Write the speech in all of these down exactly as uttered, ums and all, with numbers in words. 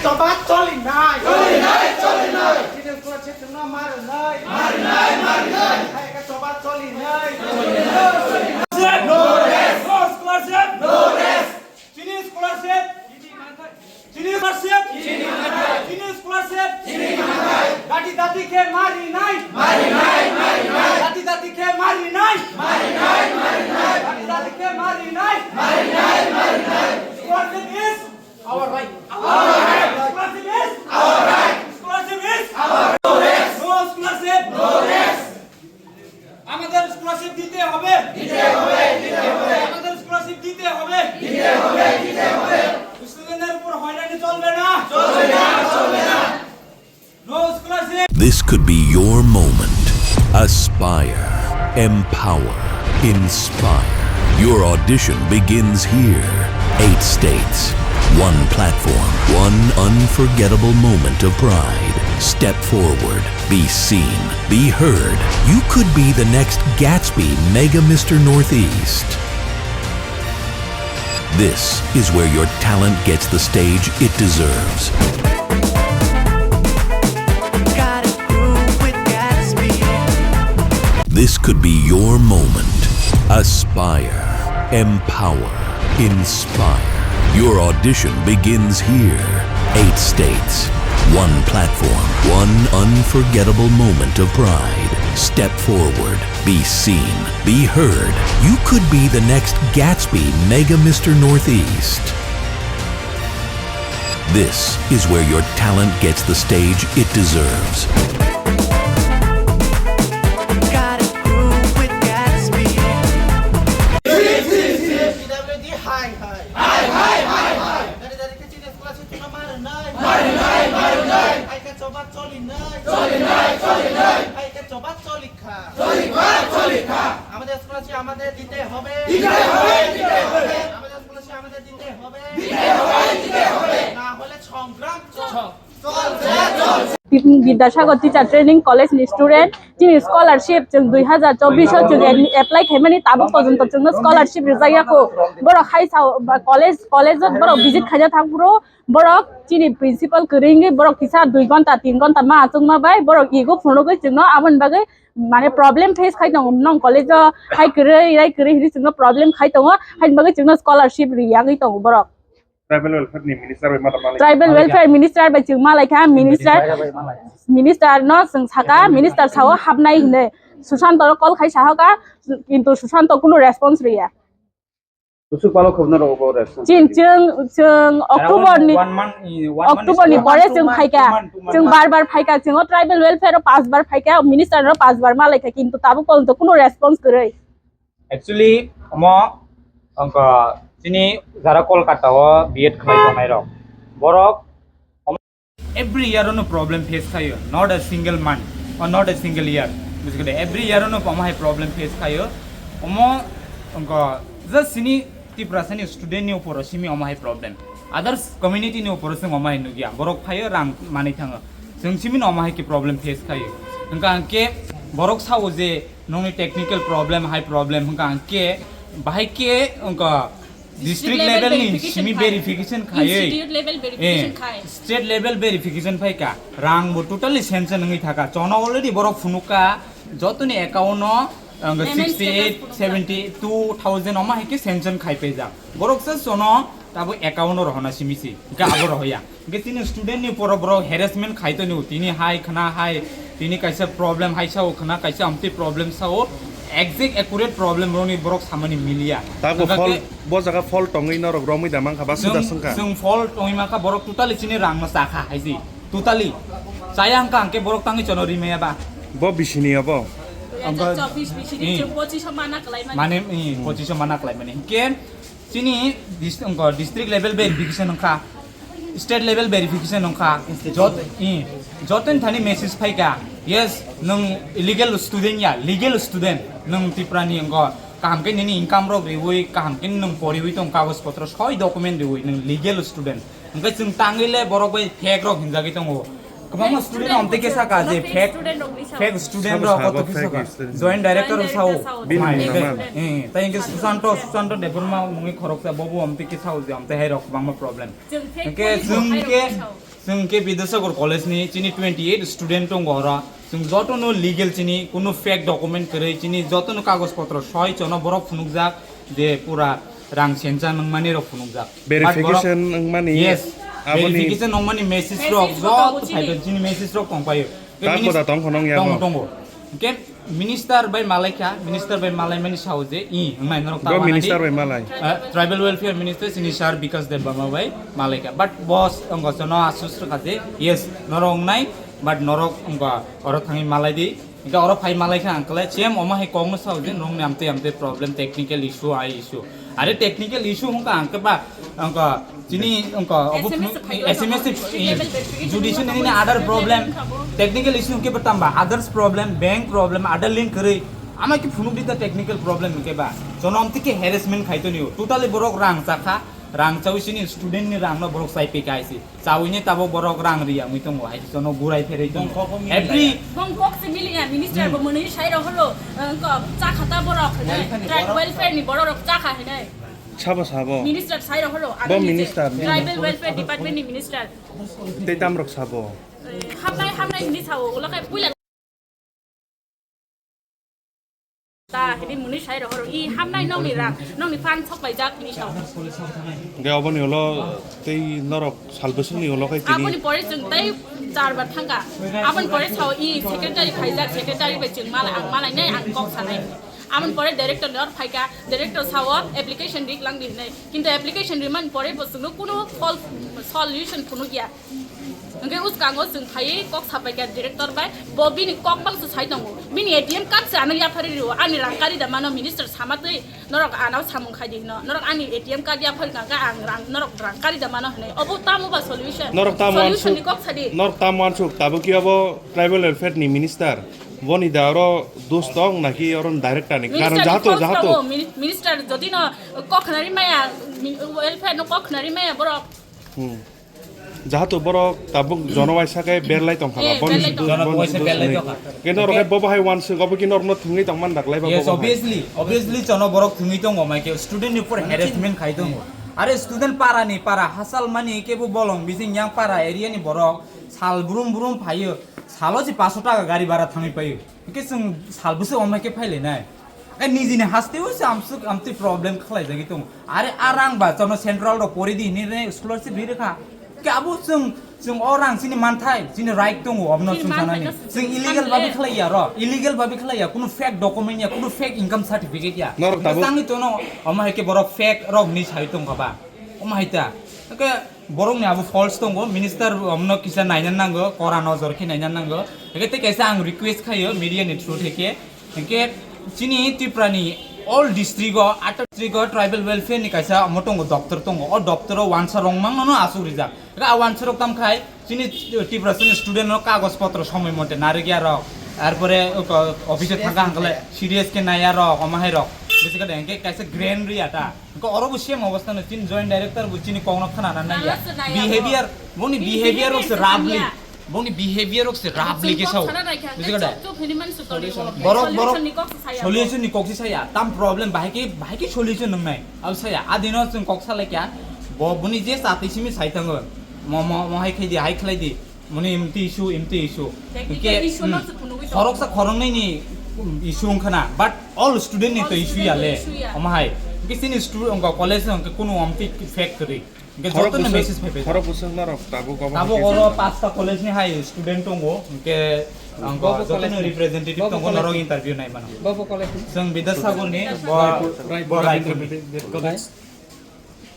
Choba choli nai. Choli nai, choli nai. Chini scholarship chwngno mari nai. Mari nai, mari nai. Hai ka choba choli nai. No rest. No scholarship. No rest. Chini scholarship. Chini scholarship. Chini scholarship. Dati dati khe mari nai. Mari nai, mari nai. Dati dati khe mari nai. Mari nai, mari nai. Dati dati khe mari nai. Mari nai, mari nai. Scholarship is our right. Our right. Scholarship is our right. Scholarship is our right. No rest. No scholarship. No rest. আমাদের স্কলারশিপ দিতে হবে। দিতে হবে, দিতে হবে। আমাদের স্কলারশিপ দিতে হবে। দিতে হবে, দিতে হবে। স্টুডেন্টদের উপর হয়রানি চলবে না। চলবে না, চলবে না। No scholarship. This could be your moment. Aspire, empower, inspire. Your audition begins here. Eight states, one platform, one unforgettable moment of pride. Step forward, be seen, be heard. You could be the next Gatsby Mega Mister Northeast. This is where your talent gets the stage it deserves. Gotta groove with Gatsby. This could be your moment. Aspire, empower, inspire. Your audition begins here. Eight states, one platform, one unforgettable moment of pride. Step forward, be seen, be heard. You could be the next Gatsby Mega Mister Northeast. This is where your talent gets the stage it deserves. Gotta groove with Gatsby. P W D, hi, hi. Hi, hi, hi, hi. Dari, dari kecil dia sekolah situ kemarin, nai. Mari nai, mari nai. Hai ke coba coli, nai. Coli nai, coli nai. Hai ke coba coli kha. Coli kha, coli kha. আমাদের স্কলারশিপ আমাদের দিতে হবে। দিতে হবে, দিতে হবে। আমাদের স্কলারশিপ আমাদের দিতে হবে। দিতে হবে, দিতে হবে। না হলে সংগ্রাম চল-, চলছে, চলছে। Bidyasagar Teacher Training College ni student, chini scholarship chwng dui hazar chobbish o chwng apply khaimani tabuk porjonto chwngno scholarship rijak ya kho. Borok hai sao ba college, college o borok visit khaina thang phuru borok chini principal kwrwi wngwi borok kisa dui ghonta, tin ghonta ma achukma bai borok ego phunugwi chwngno aboni bagwi mane problem face khai tongo, nong college o hai kwrwi, rai kwrwi hinwi chwngno problem khai tongo, haini bagwi chwngno scholarship ri yagwi tongo borok. Tribal welfare ni minister bai mata malai. Tribal welfare minister bai chwng malai kha, minister, minister no chwng saka, minister sao hapnai hinwi Susanto ro call khai sahoka, kintu Susanto kunu response riya. Kusuk palo khobna rok bo response. Chin chwng, chwng October ni, one month, one month October ni pore chwng phaika. Chwng bar bar phaika, chwng o tribal welfare o pas bar phaika, minister no pas bar malai kha, kintu tabuk porjonto kunu response kwrwi. Actually, omo wngkha chini jara Kolkata o B Ed khlai tongnai rok. Borok Every year ono problem face khayo, not a single month or not a single year. Bujikhade, every year ono omo hai problem face khayo. Omo wngkha just sini Tiprasa ni student ni upor simi omo hai problem. Others community ni upor sing omo hai nugya. Borok phayo rang manwi thango. Chwng simi no omo hai ke problem face khayo. Hwnkha hwnkhe borok sao je nongni technical problem, hai problem hwnkha hwnkhe bahai ke wngkha District level ni simi verification khai. Institute level verification khai. State level verification phai ka. Rang bo totally sanction wngwi thaka. Chono already borok phunukha jotoni account no, ang, sixty eight, seventy two thousand omo hai ke sanction khai phaijak. Borok se chono tabo account no rohona simi si. Ga abo rohoya. Hwnkhe chini student ni poro borok harassment khai tongo, tini hai khna hai, tini kaisa problem hai sao khna, kaisa amtwi problem sao, exact accurate problem rokni borok samani miliya. Tabo hwnkhe fault, bo jaga fault tongwi norok romwi da mankha ba suda swngkha? Chwng fault tongwi mankha, borok totally chini rang no chakha hai si, totally. Chaya hwnkha hwnkhe borok tangwi chono rimaya ba. Bo bisini abo? Dui hajar chobbish bisini chwng pochish o mana kwlai mani. Mane, eh, pochish o mana kwlai mani. Hwnkhe Chini dis-, wngkha district level verification wngkha, state level verification wngkha, jot-, i, jotoni thani message phaikha, yes, nwng illegal student ya, legal student, nwng Tripura ni wngkha, kaham khe nini income rok riwi, kaham khe nwng poriwi tong, kagoj potro soi document riwi, nwng legal student. Hwnkhe chwng tangwi le borok bai fake rok hinjagwi tongo. Kwbangma student rok amtwi khe saka je fake, fake student rok koto khe saka. Joint director rok sao. Bini mung nangma. Eh, tai hwnkhe Susanto, Susanto Debbarma mungwi khoroksa bobo amtwi khe sao je amtwi hai rok kwbangma problem. Hwnkhe chwng khe Hwnkhe Bidyasagar College ni chini twenty eight student tongo oro. Chwng jotono legal chini kunu fake document kwrwi chini jotono kagoj potro soi chono borok phunukjak je pura rang sensa nangmani rok phunukjak. But borok Verification wngmani yes, aboni verification nangmani message rok Message joto rok phaido chini message rok tongpaio. Hwnkhe tak minis-, boda tongkho nong yago. Tongo, tongo. Hwnkhe Minister bai malaikha, minister bai malaimani sao je, i, wngnai norok Bo tamo minister nadi. Bai malai. Eh, tribal welfare minister chini sir Bikash Debbarma bai malaikha. But boss, wngkha jono asus rwkha je, yes, norok wngnai, but norok wngkha oro thangwi malai di. Hwnkhe oro phai malaikha ang khlai, same omo hai kokno sao je, norokni amtwi amtwi problem, technical issue, ai issue. Are technical issue wngkha ang khe ba, wngkha Chini wngkha obo S M S phunuk, phaiwi S M S tongma, i, judicial nini other problem, technical issue hwnkhe bo tamba, others problem, bank problem, other link kwrwi, ama khe phunuk di ta technical problem hwnkhe ba. Jonom tike harassment khai tonio. Totally borok rang chakha, rang chawi chini student ni rang no borok chai pika aisi. Chawi ni tabo borok rang riya mui tongo, ai jono gurai pherwi tongo. Every Bong kok se miliya, minister bo mwnwi sai rok holo, wngkha chakha ta borok hinai, tribe welfare ni borok rok chakha hinai. Sabo sabo. Minister sai rok holo, Bo ani minister. Tribal Welfare Department ni minister. Tei tamrok sabo. Eh, hamnai, hamnai hinwi sao, ulo khai puila. Ta, hini muni sai rok holo, i hamnai nokni rang, nokni fan sok bai jak hinwi sao. Ge oboni ulo tei norok sal bwswkni ulo khai tini. Aboni pore chwng tei char bar thangka. Aboni pore sao, i secretary phaijak, secretary bai chwng malai, ang malai nai, ang kok sanai. Amoni pore director ni oro phaikha, director sao application rik lang di hinwi. Kintu application rimani pore bo chwngno kuno fol-, solution phunukya. Hwnkhe uskango chwng phaiwi kok sapaikha director bai, bo bini kok bangso sai tongo. Bini A T M card se ano yaphari rio, ani rang kari da mano minister sama twi, norok ano samung khai di hino. Norok ani A T M card yaphari kangkha ang rang, norok rang kari da mano hinwi. Obo tamo ba solution? Norok tamo Solution wansuk, ni kok sadi. Norok tamo wansuk, tabuk ki abo tribal welfare ni minister. Boni da oro dos tong naki oro director ni? Minister karon ni jahato, false jahato. Tongo, mini-, minister jodi no kok khnari maya, mi-, welfare no kok khnari maya borok. Hmm. Jahato borok tabuk jono waisa khe berlai tongkha ba, eh, boni berlai dos, tongkha. Jono boni waisa dos berlai ni. Tongkha. Kendo oro khe bobo hai wansuk obo ki norno thwngwi tongman daklai ba. Yes, bobo hai. Obviously, obviously jono borok thwngwi tongo, mai khe student ni upor harassment khai tongo. Are student para ni para hasal mani kebo bolong bising yang para area ni borok sal brum brum phaio. Salo si paso taka gari bara thangwi paio. Hwnkhe chwng sal bwswk omo khe phailainai. Khe nijini hasteo se amswk amtwi problem khlaijagwi tongo. Are a rang ba chwngno central rok pori di hinwi re scholarship ri rwkha. Khe abo chwng, chwng o rang chini manthai, chini right tongo, obono chini chwng sanani. Manthai no chwng illegal babi khlaiya ro, illegal babi khlaiya, kunu fake document ya, kunu fake income certificate ya. Norok tabuk. Changni tono, omo hai khe borok fake rok hinwi sai tongkha ba. Omo hai ta. Khe Borokni abo false tongo, minister omno kisa naina nango, kora nojor khe naina nango. Hwnkhe tei kaisa ang request khaio media ni through theke. Hwnkhe chini Tripura ni all district o, atta district o tribal welfare ni kaisa omo tongo, doptor tongo. O doptor o wansa rok mangno no asuk rijak. Hwnkhe a wansa rok tam khai chini Tripura chini student no kagoj potro somoi mote narigya rok. Arpore office o thangkha hwnkhe serious khe naiya rok, omo hai rok. Bisi khe hwnkhe kaisa grant riya ta. Hwnkhe oro bo same obostha no, chini joint director bo chini kokno khwnana naiya. Nalo se naiya. Behavior, boni behavior rok se roughly. Boni behavior rok se roughly khe sao. Buji kha da? Chuk chuk hini man su toni. Borok, borok solution ni kok se saya. Solution ni kok se saya. Tam problem bahai khe, bahai khe solution nang nai. Abo saya. Adino chwng kok salai kya. Bo, boni je chati simi sai thango. Mo, mo, mo hai khai di, hai khlai di. Mani imti issue, imti issue. Technical issue no se phunugwi tongo. Khoroksa khoroknwi ni issue wngkha na, but all student ni to issue ya le. All student ni issue ya. Omo hai. Hwnkhe chini stu-, wngkha college wngkha kunu omtwi fact kwrwi. Hwnkhe joto no message phai phai. Khorok bwswk norok tabuk obo hai khe. Tabuk oro pasta college ni hai student tongo. Hwnkhe ang joto no representative tongo, norok interview nai mano. Bobo college ni? Chwng Bidyasagar ni, bo, Raipur, bo Raipur ni. College.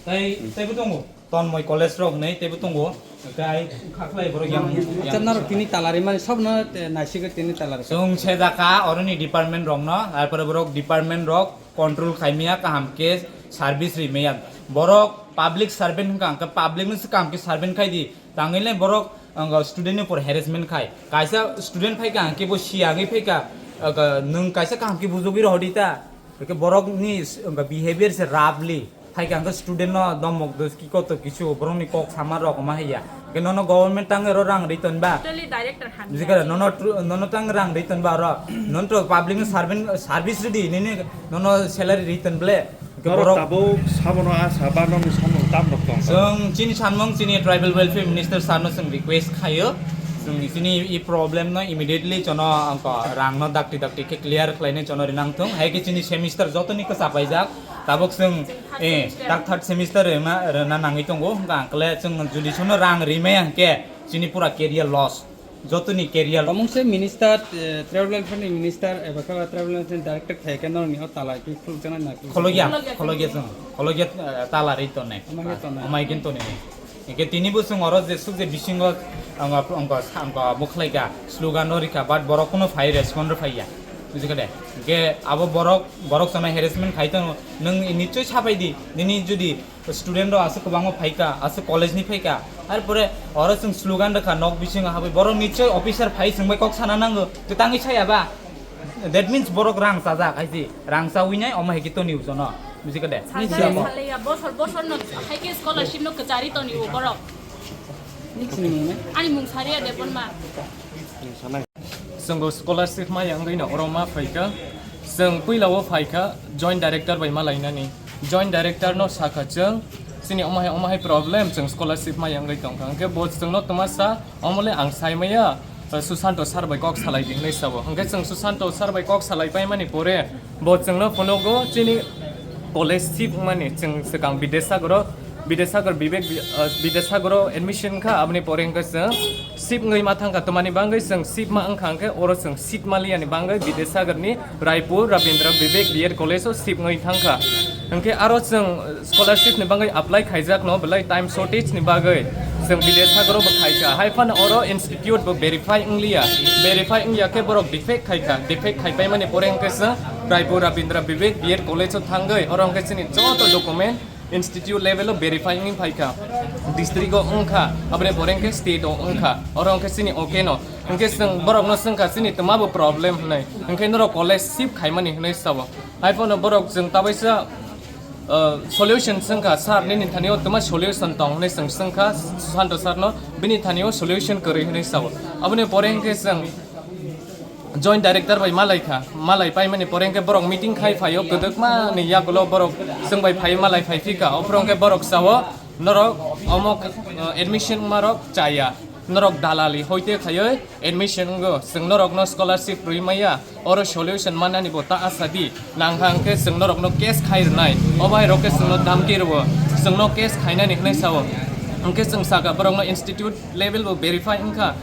Tai, taibo tongo. Tonmoi college rok hinwi teibo tongo. Hwnkhe ai khaklai borok yang, yang. Acha, norok tini talari mani sob no, eh, naisik tini talari. Chwng se jaka oroni department rok no, arpore borok department rok control khai maya kaham khe service ri maya. Borok public servant wngkha, hwnkhe public no se kaham khe servant khai di. Tangwi le borok, ang, student ni upor harassment khai. Kaisa student phai kha, hwnkhe bo siyagwi phai kha, ang, nwng kaisa kaham khe bujugwi rohor di ta. Hwnkhe borok ni, ang, behavior se roughly. Phaikha hwnkhe student no domok dos ki koto kisu borokni kok sama rok ma haiya. Hwnkhe nono government tang ero rang ri tonba. Totally director hamya. Bujikha, nono tru-, nono tang rang ri tonba oro. Nono to public no servant, service ridi nini nono salary ri ton ble. Hwnkhe norok borok tabuk sabono a saba nokni samung Chwng chini sanmung chini Tribal Welfare Minister sir no chwng request khaio, chwng chini i problem no immediately jono angko rang no dakti dakti khe clear khlainai jono rinang thung, hai khe chini semester jotoni kwcha paijak tabuk chwng, eh, tak third semester rwna, rwna nangwi tongo, hwnkha ang kle chwng jodi sono rang rimaya hwnkhe chini pura career loss. Jotoni career. Omung se minister, eh, tribal welfare ni minister, eba khe tribal welfare ni director khai khe norok ni o tala ki khuluk jana na ki? Khologya, khologya chwng, khologya, eh, tala ri tonne. Amai khe tonne. Amai khe tonne. Hingke tini bo chwng oro je suk je bisingo ang, ang, ang, ang mukhlai ka slogan no rikha, but borok kuno phai respond rw phaiya. Bujikha de? Hingke abo borok, borok chana harassment khai tongo. Nwng nichoi sapai di, nini jodi student rok aswk kwbangma phaikha, aswk college ni phaikha, ar pore oro chwng slogan rwkha nok bisingo habwi, borok nichoi officer phai chwng bai kok sana nango, tei tangwi saya ba? That means borok rang chajak hai se, rang chawi nai omo hai khe toni ujono, bujikha de? Sajak, saleya, bosor bosor no hai khe scholarship no kwchari toni o borok. Ani mung Saria Debbarma. Chwng bo scholarship ma yang gwi no oro ma phaikha. Chwng puila o phaikha joint director bai ma lainani. Joint director no sakha chwng, chini omo hai, omo hai problem, chwng scholarship ma yang gwi tongkha. Hwnkhe bo chwngno twma sa, omo le ang sai maya, Susanto sir bai kok salai di hinwi sabo. Hwnkhe chwng Susanto sir bai kok salai paimani pore bo chwngno phunugo chini college sip wngmani, chwng swkang Bidyasagar o, Bidyasagar Bibek, uh, Bidyasagar o admission kha, aboni pore hwnkhe chwng sip wngwi ma thangkha, twmani bangwi chwng sip ma wngkha hwnkhe oro chwng seat ma liyani bangwi Bidyasagar ni Raipur Rabindra Bibek B Ed College o sip wngwi thangkha. Hwnkhe aro chwng scholarship ni bangwi apply khaijak no belai time shortage ni bagwi chwng Bidyasagar o bo khaikha. Hai phano oro institute bo verify wngliya. Verify wngya khe borok defect khaikha. Defect khaipai mani pore hwnkhe chwng Raipur Rabindra Bibek B Ed College o thangwi oro hwnkhe chini joto document institute level o verify wngwi phaikha, district o wngkha, aboni pore hwnkhe state o wngkha, oro hwnkhe chini okay no, hwnkhe chwng borok no swngkha chini twma bo problem hwnwi, hwnkhe norok college shift khaimani hwnwi sao. Hai phano borok chwng tabaisa, uh, solution swngkha, "Sir, nini thani o twma solution tong?" hwnwi chwng swngkha Susanto sir no, bini thani o solution kwrwi hwnwi sao. Aboni pore hwnkhe chwng Joint Director bai malai kha, malai paimani pore hwnkhe borok meeting khai phaio, kwdwkma ni yagulo borok chwng bai phai malai phai phika, ophuru hwnkhe borok sao, "Norok omo, uh, admission wngmarok chaya, norok dalali hoite khaioi admission wngo, chwng norokno scholarship rwi maya, oro solution mannani bo ta asa di, nang kha hwnkhe chwng norokno case khai rwnai, obo hai rok khe chwngno dhamki rwo, chwngno case khainani," hwnwi sao. Hwnkhe chwng sakha borokno institute level bo verify wngkha,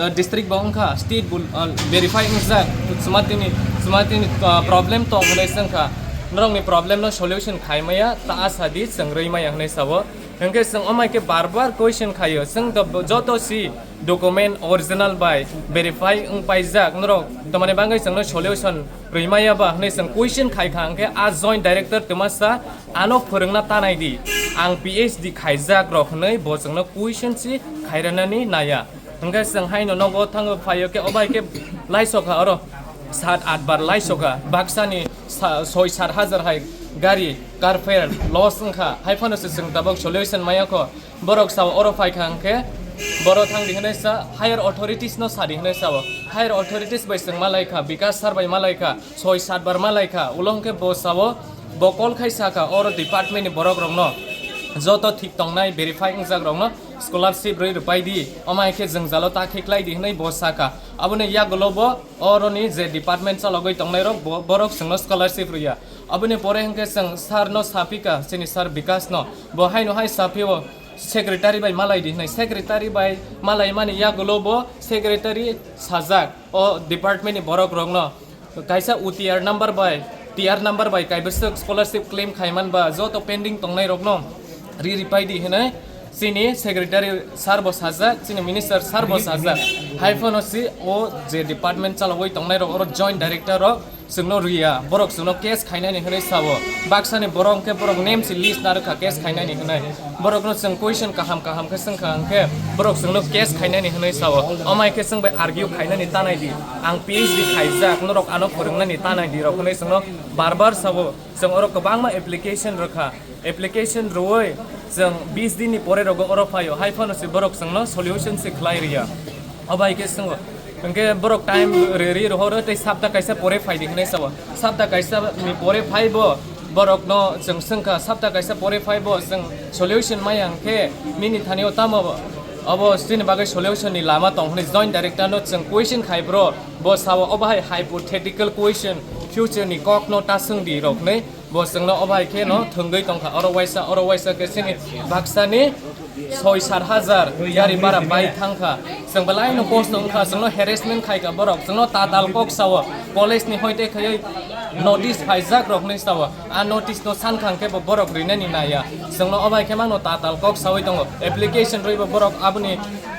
uh, district bo wngkha, state bo, uh, verify wngjak, chwma tini, chwma tini, uh, problem tong hwnwi swngkha, norokni problem no solution khai maya, ta asa di chwng rwi maya hwnwi sao. Hwnkhe chwng omai khe bar bar question khaio, chwng to joto si document original bai verify wng paijak, norok tamani bagwi chwngno solution rwi maya ba hwnwi chwng question khai kha, hwnkhe a joint director twmasa ano phwrwngna tanai di, ang P H D khaijak rok hwnwi bo chwngno question si khairanani naya. Hwnkhe chwng haino nogo thango phaio khe, obai khe laisokha oro sat at bar laisokha, baksani sa-, soi sat hajar hai gari car fare loss wngkha, hai phano se chwng tabok solution maya kho. Borok sao oro phaikha hwnkhe boro thang di hwnwi sa higher authorities no sa di hwnwi sao. Higher authorities bai chwng malai kha, Bikas sir bai malai kha, soi sat bar malai kha, ulo hwnkhe bo sao, bo call khai sakha oro department ni borok rokno, joto thik tongnai verify wngjak rokno scholarship rwi rwpai di, omo hai khe jwngjalo ta khe klai di hwnwi bo sakha. Aboni yagulo bo oroni je department chalogwi tongnai rok bo, borok chwngno scholarship rwya. Aboni pore hwnkhe chwng sir no saphika, chini sir Bikas no, bo haino hai saphio secretary bai malai di hwnwi, secretary bai malai mani yagulo bo secretary sajak o department ni borok rokno. Kaisa U T R number bai, T R number bai kaibwswk scholarship claim khaiman ba joto pending tongnai rokno ri ripai di hwnwi chini secretary sir bo sajak, chini minister sir bo sajak. Hai phano si o je department chalogwi tongnai rok oro joint director rok chwngno riya, borok chwngno case khainani hwnwi sao. Baksani borok hwnkhe borok name si list narwkha case khainani hwnwi. Borokno chwng question kaham kaham khe swngkha hwnkhe borok chwngno case khainani hwnwi sao. Omai khe chwng bai argue khainani tanai di. Ang P H D khaijak, norok ano phwrwngnani tanai di rok hwnwi chwngno bar bar sao. Chwng oro kwbangma application rwkha. Application rwui chwng bis din ni pore rogo oro phaio. Hai phano se borok chwngno solution se khlai rwya. Obai khe chwngo. Hwnkhe borok time ri ri rohoro tei sapta kaisa pore phai di hwnwi sao. Sapta kaisa ni pore phai bo Borokno chwng swngkha, sapta kaisa pore phai bo chwng solution maya hwnkhe nini thani o tamo abo chini bagwi solution ni lama tong hwnwi joint director no chwng question khai bro, bo sao obo hai hypothetical question, future ni kok no ta swng di rok hwnwi bo chwngno obo hai khe no thwngwi tongkha, oro waisa oro waisa khe chini baksa ni soi sat hajar gari bara bai thangkha. Chwng belai no kosto wngkha, chwngno harassment khaikha borok, chwngno tatal kok sao, college ni hoite khaiwi notice phaijak rok hinwi sao. A notice no sankha hwnkhe bo borok rinani naiya. Chwngno obo hai khe mano tatal kok sawi tongo. Application rwibo borok aboni,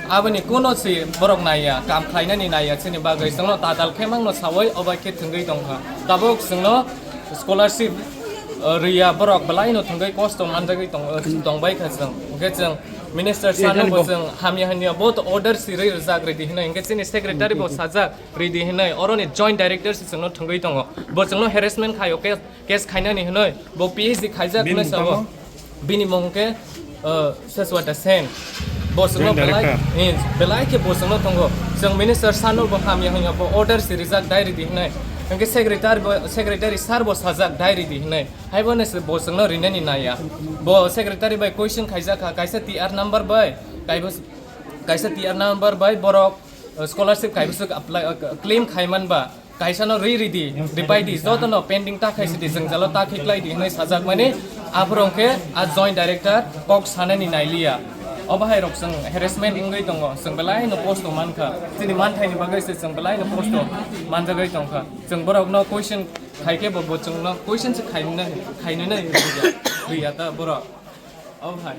aboni kuno si borok naiya, kam khlainani naiya chini bagwi. Chwngno tatal khe mangno sawi obo hai khe thwngwi tongkha. Tabuk chwngno scholarship, uh, riya borok belai no thwngwi kosto manjagwi tong-, uh, tongbai kha chwng. Hwnkhe chwng minister sano bo chwng hamya hamya bo to order si rwi rwjak ridi hinwi. Hwnkhe chini secretary bo sajak ridi hinwi. Oroni joint director si chwngno thwngwi tongo. Bo chwngno harassment khaio, case, case khainani hinwi. Bo P H D khaijak hinwi sabo. Bini mung khe, uh, Seswata Sen. Bo chwngno belai, eh, belai khe bo chwngno tongo. Chwng minister sano bo hamya hwnya bo order si rijak dai ridi hinwi. Hwnkhe secretary bo, secretary sir bo sajak dai ridi hinwi. Haibo ne se bo chwngno rinani naiya. Bo secretary bai question khaijak kha, kaisa T R number bai, kaibo, kaisa T R number bai borok, uh, scholarship kaibo swk apply, uh, claim khaiman ba. Kaisa no ri ridi, ripai di, joto no pending ta khai sidi, jwngjalo ta khiklai di hinwi sajak mani, aphuru hwnkhe a joint director kok sanani nailiya. Obo hai rok chwng harassment wngwi tongo, chwng belai no kosto mankha, chini manthai ni bagwi se chwng belai no kosto manjagwi tongkha. Chwng borok no question khai khe bo, bo chwng no question se khainai, khainai riya, riya ta borok. Obo hai.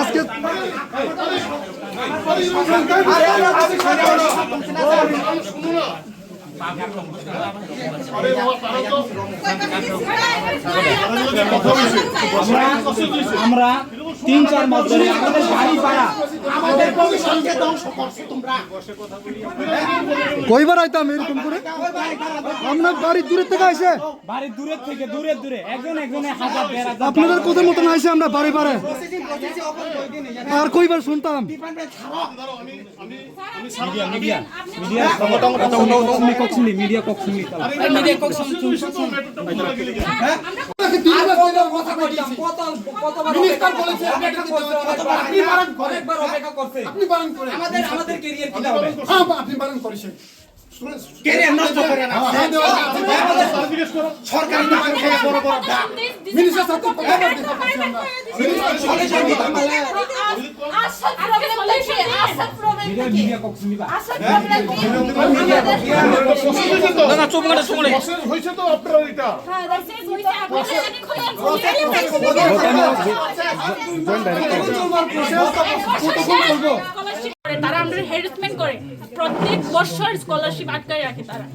আজকে আমরা, আমরা তিন চার মাস ধরে আমাদের বাড়ি ভাড়া, আমাদের ভবিষ্যৎকে ধ্বংস করছো তোমরা। কয়বার আইতাম এরকম করে? আমরা বাড়ি দূরের থেকে আইসে। বাড়ি দূরের থেকে, দূরের দূরে, একজন একজনে হাজার, দেড় হাজার। আপনাদের কথা মতন আইসে আমরা বাড়ি বাড়ি। আর কয়বার শুনতাম? Media, media, media. কক্সিলি, কক্সিলি, মিডিয়া কক্সিলি। মিডিয়া কক্সিলি। মিনিস্টার বলেছে, আপনি বারণ করেন। একবার অপেক্ষা করছে। আপনি বারণ করেন। আমাদের, আমাদের ক্যারিয়ার কি হবে? হ্যাঁ, আপনি বারণ করেছেন। ক্যারিয়ার নষ্ট করে না। হ্যাঁ, হ্যাঁ, হ্যাঁ। সরকারি দোকান থেকে বড় বড় ডাক। মিনিস্টার সাথে কথা বলতে চাচ্ছি আমরা। মিনিস্টার সরাসরি কথা বলে। আসল প্রবলেম কি? আসল প্রবলেম কি? আসল প্রবলেম কি? না, না, চুপ করে, চুপ করে। প্রসেস হয়েছে তো আপনার এটা। হ্যাঁ, প্রসেস হয়েছে, আপনার এটা খুলে বলুন। তারা আমরা হ্যারাসমেন্ট করে, প্রত্যেক বছর স্কলারশিপ আটকায় রাখে তারা।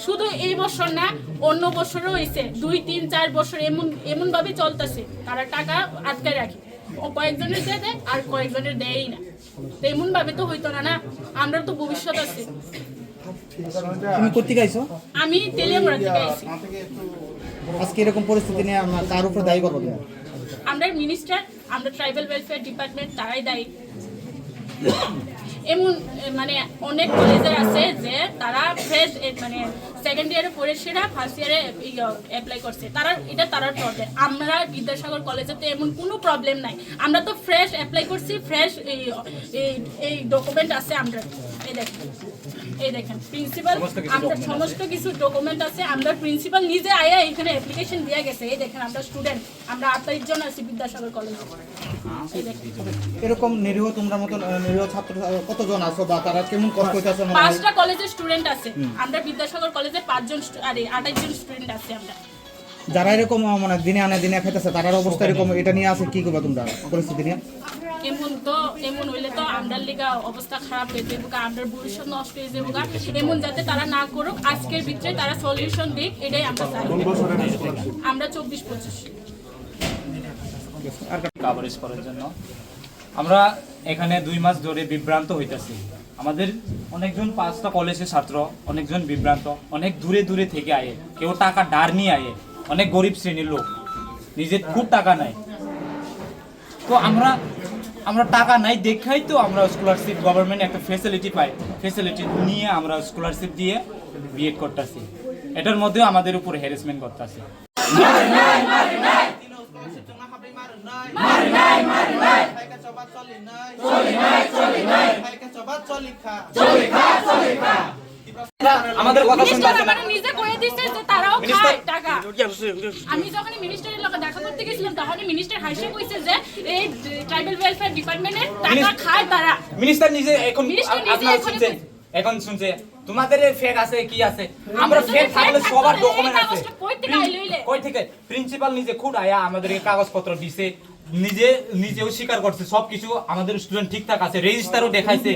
শুধু এই বছর না, অন্য বছরও হইছে, দুই, তিন, চার বছর এমন, এমন ভাবে চলতেছে, তারা টাকা আটকায় রাখে। ও কয়েকজনের দিয়ে দেয়, আর কয়েকজনের দেয়ই না। তো এমন ভাবে তো হইতো না, না, আমরার তো ভবিষ্যৎ আছে। তুমি কোথেকে আইছো? আমি তেলিয়ামুড়া থেকে আইছি। আজকে এরকম পরিস্থিতি নিয়ে আমরা কার উপরে দায়ী করবো তুমি? আমরা মিনিস্টার, আমরা ট্রাইবাল ওয়েলফেয়ার ডিপার্টমেন্ট, তারাই দায়ী। এমন, এ, মানে, অনেক কলেজে আছে যে তারা ফ্রেশ, এ, মানে, সেকেন্ড ইয়ারে পড়ে সেরা ফার্স্ট ইয়ারে, ইয়ে, অ্যাপ্লাই করছে। তারা, এটা তারার প্রবলেম। আমরা বিদ্যাসাগর কলেজে তো এমন কোনো প্রবলেম নাই। আমরা তো ফ্রেশ অ্যাপ্লাই করছি, ফ্রেশ এই, এই, এই ডকুমেন্ট আছে আমরা। এই দেখেন, এই দেখেন, প্রিন্সিপাল, আমরা সমস্ত কিছু ডকুমেন্ট আছে। আমরা প্রিন্সিপাল নিজে আয়া এখানে অ্যাপ্লিকেশন দিয়ে গেছে। এই দেখেন, আমরা স্টুডেন্ট, আমরা আঠাইশ জন আছি বিদ্যাসাগর কলেজে। এরকম নিরীহ তোমরা মতন, আহ, নিরীহ ছাত্র, আহ, কতজন আছো বা তারা কেমন কষ্ট হইতেছে মনে হয়? পাঁচটা কলেজের স্টুডেন্ট আছে। আমরা বিদ্যাসাগর কলেজে পাঁচজন স্টু-, আরে, আঠাশ জন স্টুডেন্ট আছে আমরা। যারা এরকম, আহ, মানে দিনে আনে দিনে খাইতেছে, তারার অবস্থা এরকম, এটা নিয়ে আছে কি করবা তোমরা পরিস্থিতি নিয়ে? এমন তো, এমন হইলে তো আমরার লিগা অবস্থা খারাপ হয়ে যাইবো গা, আমরার ভবিষ্যৎ নষ্ট হয়ে যাইবো গা। এমন যাতে তারা না করুক, আজকের ভিতরে তারা সলিউশন দিক, এটাই আমরা চাই। আমরা চব্বিশ পঁচিশ। কাভারেজ করার জন্য আমরা এখানে দুই মাস ধরে বিভ্রান্ত হইতাছি। আমাদের অনেকজন পাঁচটা কলেজের ছাত্র, অনেকজন বিভ্রান্ত, অনেক দূরে দূরে থেকে আয়ে, কেউ টাকা ধার নিয়ে আয়ে, অনেক গরিব শ্রেণীর লোক, নিজের খুব টাকা নাই। তো আমরা আমরা টাকা নাই দেখাই তো আমরা স্কলারশিপ, গভর্নমেন্ট একটা ফেসিলিটি পাই, ফেসিলিটি নিয়ে আমরা স্কলারশিপ দিয়ে বিএড করতেছি। এটার মধ্যেও আমাদের উপর হ্যারাসমেন্ট করতেছে। আমাদের কথা শুনতে মিনিস্টার আসে না। আমারে নিজে কয়ে দিছে যে তারাও মিনিস্টার খায় টাকা। আমি যখন মিনিস্টারের লগে দেখা করতে গেছিলাম, তখন মিনিস্টার হাসে কইছে যে এই ট্রাইবাল ওয়েলফেয়ার ডিপার্টমেন্টের টাকা মিনিস- খায় তারা। মিনিস্টার নিজে এখন মিনিস্টার নিজে আপনারা এখন শুনছেন, এখন শুনছে তোমাদের এই ফেক আছে কি আছে? আমরা আমরা তো ফেক ফেক থাকলে থাকতে সবার এই ডকুমেন্ট আছে। কাগজটা কই থেকে আইলো ইলে? কই থেকে? প্রিন্সিপাল নিজে খুদ আয়া আমাদেরকে কাগজপত্র দিছে, নিজে নিজেও স্বীকার করছে সবকিছু। আমাদের স্টুডেন্ট ঠিকঠাক আছে, রেজিস্টারও দেখাইছে,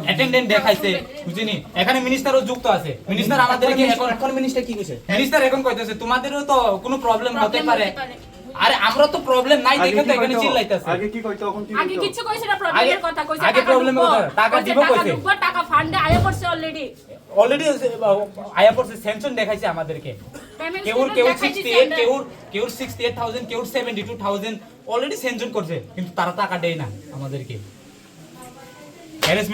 অ্যাটেন্ডেন্ট দেখাইছে, বুঝিনি? এখানে মিনিস্টারও যুক্ত আছে। মিনিস্টার আমাদেরকে এখন এখন মিনিস্টার কি কইছে? মিনিস্টার এখন কইতেছে তোমাদেরও তো কোনো প্রবলেম হতে প্রবলেম পারে। হতে পারে। আরে আমরা তো প্রবলেম নাই আগে দেখে কি তো এখানে কইতো? চিল্লাইতেছে। আগে কি কইতো, এখন কি আগে কইতো? কিচ্ছু কইছে না, আগে প্রবলেমের কথা কইছে। আগে টাকা প্রবলেমের ঢুকবো, কথা, টাকা টাকা দিব ঢুকবো, কইছে। টাকা ফান্ডে আয়া পড়ছে অলরেডি। অলরেডি আয়া পড়ছে, স্যাংশন দেখাইছে আমাদেরকে। পেমেন্ট কেউর স্টেটমেন্ট কেউ দেখাই দিছে সিক্সটি এইট, আমরা। কেউর কেউর সিক্সটি এইট থাউজেন্ড, কেউর seventy two thousand already sanction করছে, কিন্তু তারা টাকা দেয় না আমাদেরকে। হ্যারাসমেন্ট